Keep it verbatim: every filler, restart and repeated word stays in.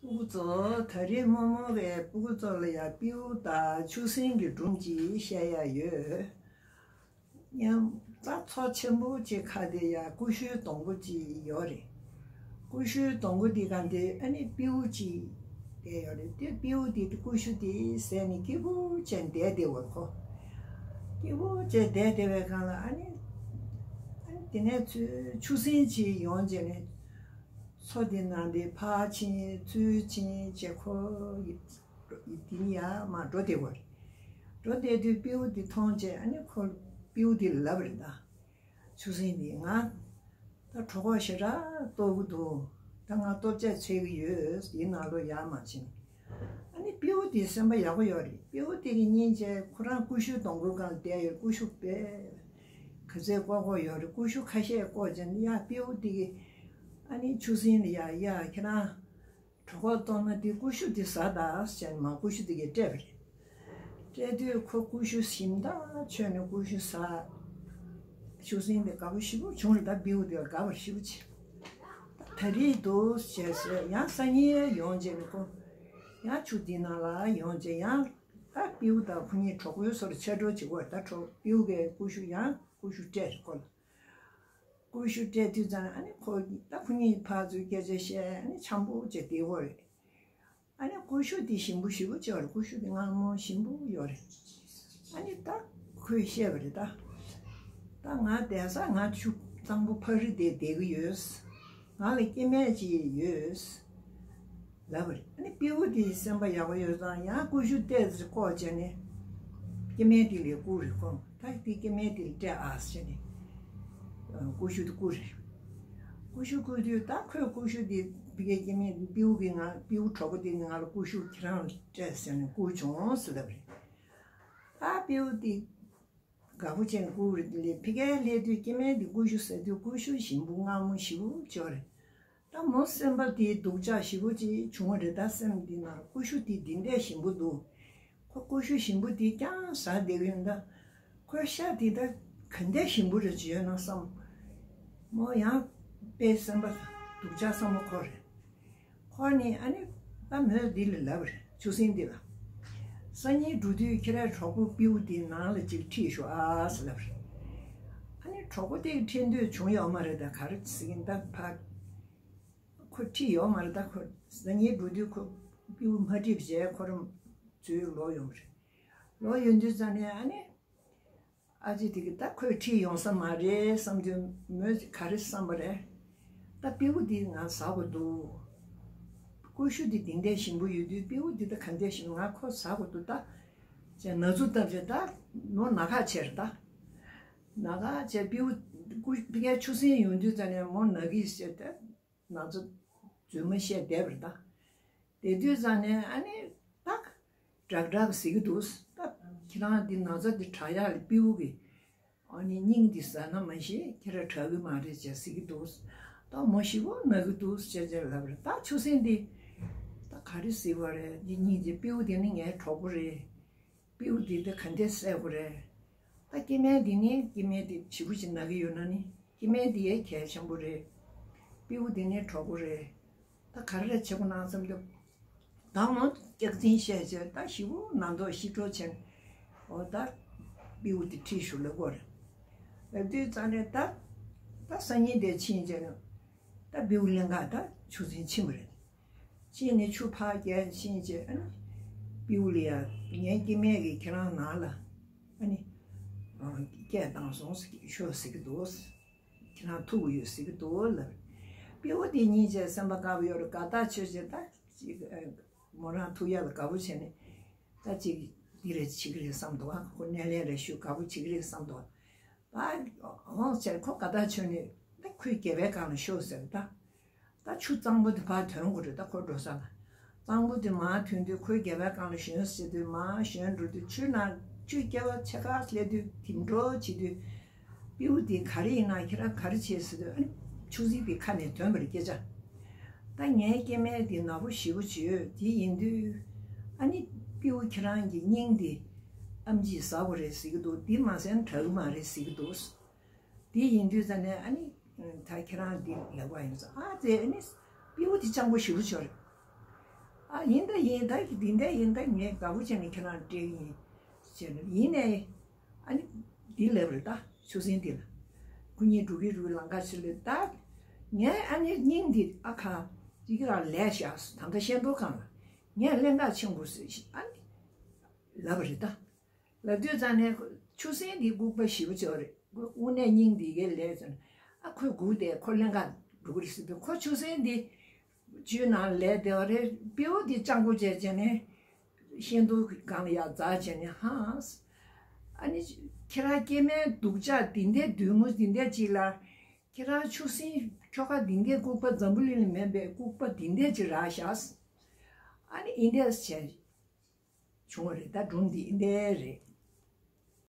སྤུ་གུ་ཚོ། ད་རེས་རྨོ་མོ་བས་སྤུ་གུ་ཚོ་ལ་ཡ་སྤྲེའུ་དང་ཆུ་སྲིན་གྱི་སྒྲུང་ཅིག་བཤད་ཡ་ཡོད། ཡང་ད་མཚོ་ཆེན་པོ་གཅིག་ཁ་དེ་ཡ་ཀུ་ཤུའི་སྡོང་པོ་གཅིག་ཡོད་རེད། ཀུ་ཤུའི་སྡོང་པོ་དེ་ག་དེ་ཨ་ནི་སྤྲེའུ་གཅིག་བསྡད་ཡོད་རེད། དེ་སྤྲེའུ་དེ་ཀུ་ཤུ་དེ་ཟས་ནས་སྐྱིད་པོ་བྱས་བསྡད་བསྡད་ཡོད་རེད་ཁོ། སྐྱིད་པོ་བྱས་བསྡད་བསྡད་པའི་སྒང་ལ་ཨ་ནི། ཨ་ནི་དེ་ནས་ཚུར་ཆུ་སྲིན་གཅིག་ཡོང་བྱས་ནས། མཚོ་དེ་ནང་དེ་ཕར་ཕྱིན་ཚུར་ཕྱིན་བྱས་ཁོ་ཡི་དེ་ནས་ཡར་མར་འགྲོ་བསྡད་ཡོད་རེད། འགྲོ་བསྡད་དུས་སྤྲེའུ་དེ་མཐོང་བྱས་ཨ་ནི་ཁོ་སྤྲེའུ་དེ་ལབ་པ་རེད་ད། ཆུ་སྲིན་དེ་ང་ད་གྲོད་ཁོག་ཞེ་དྲག་ལྟོགས་ཀྱི་འདུག་ད་ང་ལྟོ་ཆས་འཚོལ་གྱི་ཡོད། ཡིན་ནའང་ལོ་ཡར་མར་ཕྱིན། ཨ་ནི་སྤྲེའུ་དེ་སེམས་པ་ཡག་པོ་ཡོད་རེད། སྤྲེའུ་དེ་གིས་ཉིན་བྱས་ཁོ་རང་ཀུ་ཤུ་སྡོང་པོའི་སྒང་བསྡད་ཡོད། ཀུ་ཤུ་དཔེ་ག་ཚོད་བརྐོ་བརྐོ་ཡོད་རེད། ཀུ་ཤུ་ཁ་ཤས་བརྐོས་བྱས་ནས་ཡ་སྤྲེའུ་དེ་གིས་ཨ་ནི་ཆུ་སྲིན་ལ་ཡ་ཡ་ཁྱེད་རང་གྲོད་ཁོག་ལྟོགས་ན་དེ་ཀུ་ཤུ་དེ་ཟ་དང་ཟེར་ནས་མར་ཀུ་ཤུ་དེ་གིས་སྤྲད་པ་རེད། སྤྲད་དུས་ཁོ་ཀུ་ཤུ་ཞིམ་ཐག་ཆོད་ནས་ཀུ་ཤུ་ཟ། ཆུ་སྲིན་དེ་དགའ་པོ་ཞེ་པོ་བྱུང་རེད། ད་སྤྲེའུ་དེ་ལ་དགའ་པོ་ཞེ་པོ་བྱས། ད་རེས་འདུག་ཟེར་ཟེར་ཡང་སང་ཉིན་ཡོང་བྱས་ནས་ཁོ་ཡང་ཆུ་དེའི་ནང་ལ་ཡོང་བྱས་ཡང་ད་སྤྲེའུ་དང་ཁོ་གཉིས་གྲོགས་པོའི་བཟོ་འདྲ་ཆ་འགྲོ་བྱེད་ཀྱི་ཡོད་རེད། ད་གྲོགས་སྤྲེའུ་གིས་ཀུ་ཤུ་ཡང་ཀུ་ཤུ་སྤྲད་རེད་ཁོ་ལ། ཀུ་ཤུ་སྤྲད་དུས་ཙང་ཨ་ནི་ཁོ་ད་ཁོ་གཉིས་ཕར་ཚུར་སྐད་ཆ་བཤད་ཨ་ནི་འཆམ་པོ་བྱས་བསྡད་ཀྱི་ཡོད་རེད། ཨ་ནི་ཀུ་ཤུ་དེ་ཞིམ་པོ་ཞེ་པོ་ཅིག་ཡོད་རེད། ཀུ་ཤུ་དེ་མངར་མོ་ཞིམ་པོ་ཡོད་རེད། ཨ་ནི་ད་ཁོས་བཤད་པ་རེད་ད། ད་ང་བསྡད་ས་ང་ཆུ་གཙང་པོ་ཕ་རི་དེར་བསྡད་ཀྱི་ཡོད། ང་ལ་སྐྱེ་དམན་ཅིག་ཡོད། ལབ་པ་རེད། ཨ་ནི་སྤྲེའུ་དེའི་སེམས་པ་ཡག་པོ་ཡོད་ཙང་ཡང་ཀུ་ཤུ་ཏོག་ཙམ་བརྐོས་བྱས་ནས་སྐྱེ་དམན་དེ་ལ་བསྐུར་རེད་ཁོ། ད་དེ་སྐྱེ་དམན་དེ་ལ་སྤྲད་ཨ་ཟེར་ནས་ཀུ་ཤུ་དེ་བསྐུར་རེད། ཀུ་ཤུ་བསྐུར་དུས་ད་ཁོས་ཀུ་ཤུ་དེ་ཕ་གིའི་སྐྱེ་དམན་སྤྲེའུ་གིས་ང་སྤྲེའུ་གྲོགས་པོ་དེ་གིས་ང་ལ་ཀུ་ཤུ་ཁྱེད་རང་ལ་སྤྲད་ཟེར་ནས་བསྐུར་བྱུང་ཟེར་ལབ་པ་རེད། ད་སྤྲེའུ་དེ་དགའ་པོ་བྱས་ནས་བསྐུར་བ་རེད། ཕ་གིར་སླེབས་དུས་སྐྱེ་དམན་དེ་ཀུ་ཤུ་ཟ་དུས་ཀུ་ཤུ་ཞིམ་པོ་མངར་མོ་ཞེ་པོ་ཅིག་ཡོད་རེད། ད་མོ་སེམས་པ་དེ་སྡུག་ཅག་ཞེ་པོ་ཅིག་བྱུང་བ་རེད། ད་སེམས་འདི་ནང་ཀུ་ཤུ་དེ་འདི་འདྲས་ཞིམ་པོ་འདུག་ཁོ་ཀུ་ཤུ་ཞིམ་པོ་དེ་རྐྱང་ཟ་བསྡད་ཀྱི་ཡོད། ད་ཁོའི་ཤ་དེ་ད་ག་འདྲས་ཞིམ་པོ་རེ་ཅིག་ཡོད་ན་བསམ། མོ་ཡང་དཔེ་སེམས་པ་སྡུག་ཅག་བསམ་བློ་འཁོར་རེད། འཁོར་ནས་ཨ་ནི་ད་མོས་འདི་ལ་ལབ་པ་རེད། ཆུ་སྲིན་འདི་ལ། སང་ཉིན་འགྲོ་དུས་ཁྱེད་རའི་གྲོགས་པོ་སྤྲེའུ་དེ་ནང་ལ་ཅིག་ཁྲིད་ཤོག་ཨ་ཟེར་ལབ་པ་རེད། ཨ་ནི་གྲོགས་པོ་དེ་ཁྲིད་འདོད་བྱུང་ཡོད་མ་རེད། ད་ག་རེ་ཟེར་གྱིན་ད་ཕ་ཁོ་ཁྲིད་ཡོད་མ་རེད། ད་ཁོ་སང་ཉིན་འགྲོ་དུས་ཁོ་སྤྲེའུ་མ་ཁྲིད་པ་བྱས་ཁོ་རང་ཚུར་ལོག་ཡོང་བ་རེད། ལོག་ཡོང་དུས་ཙང་ནས་ཨ་ནི། ཨ་ཅེ་དེ་གིས་ད་ཁོས་ཁྲིད་ཡོང་ས་མ་རེད་བསམ་དུས་མོས་ག་རེ་བསམ་པ་རེད། ད་སྤྲེའུ་འདི་ང་ཟ་དགོས་འདུག་ཀུ་ཤུ་འདི་འདི་འདྲས་ཞིམ་པོ་ཡོད་དུས་སྤྲེའུ་འདི་ད་ག་འདྲས་ཞིམ། ང་ཁོ་ཟ་དགོས་འདུག་ད་ཅེས་ན་ཟུག་བཏབ་བྱས་ད་མོ་ན་ཁ་བྱས་རེད། ད་ན་ཁ་བྱས་སྤྲེའུ་ཀུ་ཕ་གིར་ཆུ་སྲིན་ཡོང་དུས་ཙང་ནས་མོ་ན་གི་ཟེར་ཏེ་ན་ཚ་རྫུན་མ་བཤད་བསྡད་པ་རེད། ད་དེ་དུས་ཙང་ནས་ཨ་ནི་ད་དྲག་དྲག་ཟེར་གྱི་འདུག་ད་ཁྱེད་རང་འདི་ན་ཚ་འདི་དྲག་ཡག་ལ་སྤྲེའུ་གིས་ཨ་ནི་སྙིང་འདི་ཟ་ན་མ་ཤེས་ཁྱེད་རང་དྲག་གི་མ་རེད་ཅེས་ཟེར་གྱི་འདུག་ད་མོ་ཞེ་པོ་ན་གི་འདུག་ཅེས་ཅེས་ལབ་རེད། ད་ཆུ་སྲིན་འདི་ད་ག་རེ་ཟེར་བ་རེད། འདི་སྙིང་འདི་སྤྲེའུ་འདི་ནི་ངའི་གྲོགས་པོ་རེད། སྤྲེའུ་འདི་ད་ག་འདྲས་བསད་དགོས་རེད། ད་སྐྱེ་དམན་འདི་ནི་སྐྱེ་དམན་འདི་ཞེ་པོ་ཅིག་ན་གི་ཡོད་ན་ནི་སྐྱེ་དམན་འདི་ཡང་གལ་ཆེན་པོ་རེད། སྤྲེའུ་འདི་ནི་གྲོགས་པོ་རེད། ད་ག་རེ་བྱེད་དགོས་ན་བསམ་དུས། ད་མོ་སྐྱག་རྫུན་བཤད་བྱས་ད་ཞེ་པོ་ན་མདོག་ཤི་འགྲོ་བྱས་ནས། འོ་ད་སྤྲེའུ་དེ་ཁྲིད་ཤོག་ལབ་དགོས་རེད། ལབ་དུས་ཙང་ནས་ད་ད་སང་ཉིན་དེ་ཕྱིན་བྱས་ནས་ད་སྤྲེའུ་ལེན་ག་ད་ཆུ་སྲིན་ཕྱིན་པ་རེད། ཕྱིན་ནས་ཆུ་ཕར་བརྒལ་ཕྱིན་བྱས་ཨ་ནི་སྤྲེའུ་ལ་ཡ་ངའི་སྐྱེ་དམན་གྱིས་ཁྱེད་རང་ནང་ལ་ཨ་ནི་སྐད་བཏང་སོང་ཟེར་ཤོག་ཟེར་གྱི་འདུག་ཁྱེད་རང་ཐུག་གི་ཡོད་ཟེར་གྱི་འདུག་ལབ། སྤྲེའུ་དེ་སྙིང་རྗེ་སེམས་པ་དཀར་པོ་ཡོད་རེད། དགའ་ཐག་ཆོད་བྱས་ད་ཅིག་མོ་རང་ཐུག་ཡག་ལ་དགའ་པོ་བྱས་ནས་ད་ཅིག་འདི་རེད་བྱེད་ཀྱི་རེད་བསམ་འདུག་ཁོ་སྣེ་ལེན་རེ་ཞུ་དགའ་པོ་བྱེད་ཀྱི་རེད་བསམ་འདུག་ད་འོང་ཟེར་ཁོ་དགའ་ཐག་ཆོད་ནས་ད་ཁོའི་སྒལ་པའི་སྒང་ལ་ཤོག་ཟེར། ད་ད་ཆུ་གཙང་པོ་དེ་ཕར་ཐོན་དགོས་རེད། ད་ཁོ་འགྲོ་ས་ལ། གཙང་པོ་དེ་མར་ཐོན་དུས་ཁོའི་སྒལ་པའི་སྒང་ལ་ཞོན་ཟེར་དུས་མར་ཞོན་འགྲོ་དུས་ཆུ་ནང་ཆུ་རྐྱལ་པ་ཕྱེད་ཀ་སླེབས་དུས་དིམ་འགྲོ་བྱེད་དུས། སྤྲེའུ་དེ་ག་རེ་ཡིན་ན་ཁྱེད་རང་ག་རེ་བྱེད་ཟེར་དུས་ཨ་ནི་ཆུ་སྲིན་དེ་ཁ་ནས་ཐོན་པ་རེད་སྐད་ཆ། ད་ངའི་སྐྱེ་དམན་དེ་ན་བུ་ཞེ་པོ་ཅིག་ཡོད། དེ་ཡིན་དུས་ཨ་ནི་སྤྲེའུ་ཁྱེད་རང་གི་སྙིང་དེ་ཨེམ་ཆིས་ཟ་དགོས་རེད་ཟེར་གྱི་འདུག་འདི་མ་ཟ་ན་དྲག་གི་མ་རེད་ཟེར་གྱི་འདུག་དེ་ཡིན་དུས་ཙང་ནས་ཨ་ནི་ད་ཁྱེད་རང་འདི་ལེགས་པ་ཡིན་ཙང་ཨ་ཙེ་ཨ་ནི་སྤྲེའུ་དེ་སྤྱང་པོ་ཞེ་པོ་ཅིག་ཡོད་རེད། ཨ་ཡིན་ད་ཡིན་ད་འདི་འདྲ་ཡིན་ད་ངས་དགའ་པོ་བྱས་ནས་ཁྱེད་རང་སྤྲད་ཀྱི་ཡིན་ཟེར་ནས། ཡིན་ནའི་ཨ་ནི་འདི་ལབ་རེད། ད་ཆུ་སྲིན་འདི་ལ་ཁོ་གཉིས་འགྲོ་གི་རུ་ལམ་ཁ་ཕྱི་ལ་ད་ངས་ཨ་ནི་སྙིང་འདི་ཨ་ཁ་ཅིག་རང་ལས་བཞག་ད་ལྟ་ཤེས་མདོག་གང་ལ་ངས་ཀླན་ཀ་ཆེན་པོ་ཟེར་ཞིག་ཨ་ནི་ལབ་པ་རེད། ད་ལབ་དུས་ཙང་ནས་ཆུ་སྲིན་འདི་ལྐུགས་པ་ཞེ་པོ་ཅིག་རེད། དངོས་གནས་སྙིང་འདི་གའི་ལས་ཟེར་ན་ཨ་ཁོས་སྒུག་བསྡད། ཁོ་ཀླན་ཀ་འགྲོ་གི་རེད་ཟེར་དུས་ཁོ་ཆུ་སྲིན་འདི་ཆུའི་ནང་ལས་བསྡད་པ་རེད། སྤྲེའུ་འདི་སྤྱང་པོ་བྱས་བྱས་ནས་ཤིང་སྡོང་སྒང་ལ་ཡར་འཛེགས་བྱས་ནས་ཧང་། ཨ་ནི་ཁྱེད་རང་སྐྱེ་དམན་སྡུག་ཅག་འདི་འདྲའི་མདུན་ངོས་འདི་འདྲ་ཅིག་ལ་ཁྱེད་རང་ཆུ་སྲིན་ཁྱོ་ག་འདི་འདྲའི་ལྐུགས་པ་འཛམ་བུ་གླིང་ལ་མེད་པའི་ལྐུགས་པ་འདི་འདྲ་ཅིག་རག་བཞག་ཨ་ནི་འདི་འདྲ་བྱས་བྱུང་བ་རེད། ད་སྒྲུང་འདི་འདི་འདྲ་རེད།